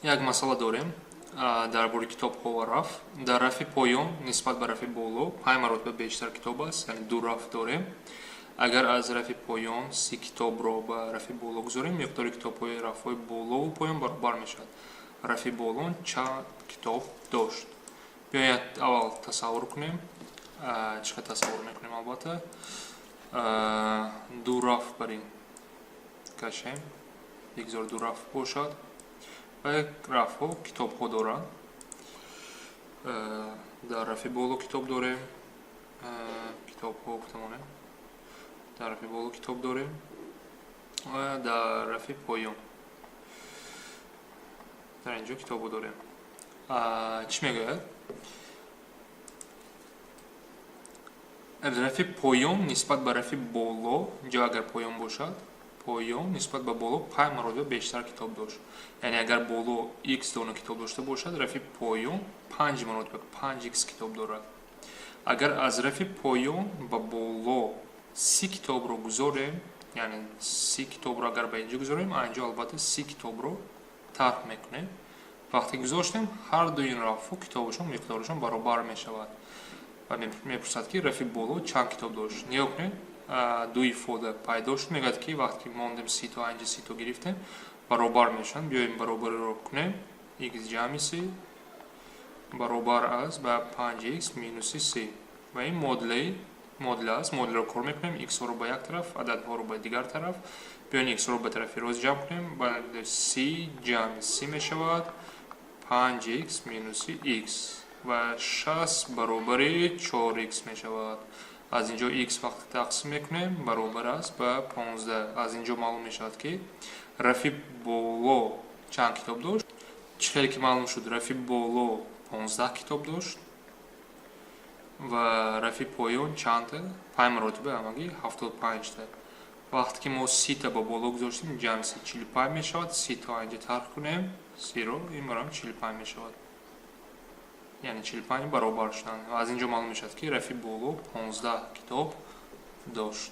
Як масъала дорем дар бораи китобҳо ва раф. Дар рафи поён нисбат ба рафи боло 5 маротиба бештар китоб аст, яъне ду раф дорем. Агар аз рафи поён 30 китобро ба рафи боло гузорем, миқдори китобҳои рафҳои болову поён баробар мешавад. Рафи боло чанд китоб дошт? Биёед, аввал тасаввур кунем. Чӣ қадр тасаввур мекунем? Албатта, ду раф бар ин кашем, бигзор ду раф бошад ва як рафҳо китобҳо доранд. Дар рафи боло китоб дорем, китобҳо гуфтамонем, дар рафи боло китоб дорем ва дар рафи поён дар инҷо китобҳо дорем. Чӣ мегӯяд? Рафи поён нисбат ба рафи боло, инҷо агар поён бошад, поён нисбат ба боло 5 маротиба бештар китоб дошт. Яъне агар боло x дона китоб дошта бошад, рафи поён 5 маротиба, 5x китоб дорад. Агар аз рафи поён ба боло 30 китобро гузорем, яъне 30 китобро агар ба инҷо гузорем, инҷо албатта 30 китобро тарҳ мекунем. Вақте гузоштем, ҳар дуи ин рафҳо китобашон миқдорашон баробар мешавад. Ва мепурсад, ки рафи боло чанд китоб дошт. Нигоҳ кунед, ду ифода пайдо шуд. Мегӯяд, ки вақте ки мондем 30 то, инҷа 30 то гирифтем, баробар мешаванд. Биёем, баробариро кунем. X ҷамъи 30 баробар аст ба 5x минуси 30. Ва ин модулаи модула аст. Модулро кор мекунем: x-ҳоро ба як тараф, ададҳоро ба дигар тараф. Биёем, x-ро ба тарафи рост ҷамъ кунем. 30 ҷамъи 30 мешавад 5x минуси x ва 60 баробари 4x мешавад. Аз инҷо x вақте тақсим мекунем, баробар аст ба 15. Аз инҷо маълум мешавад, ки рафи боло чанд китоб дошт. Чӣ хеле ки маълум шуд, рафи боло 15 китоб дошт ва рафи поён чандта? 5 маротиба, ҳамагӣ 75та. Вақте ки мо 30-та ба боло гузоштем, ҷамъи 30 45 мешавад. 30 то инҷа тарҳ кунем, 30-ро, ин барам 45 мешавад, яъне 45 баробар шуданд. Ва аз инҷо маълум мешавад, ки рафи боло 15 китоб дошт.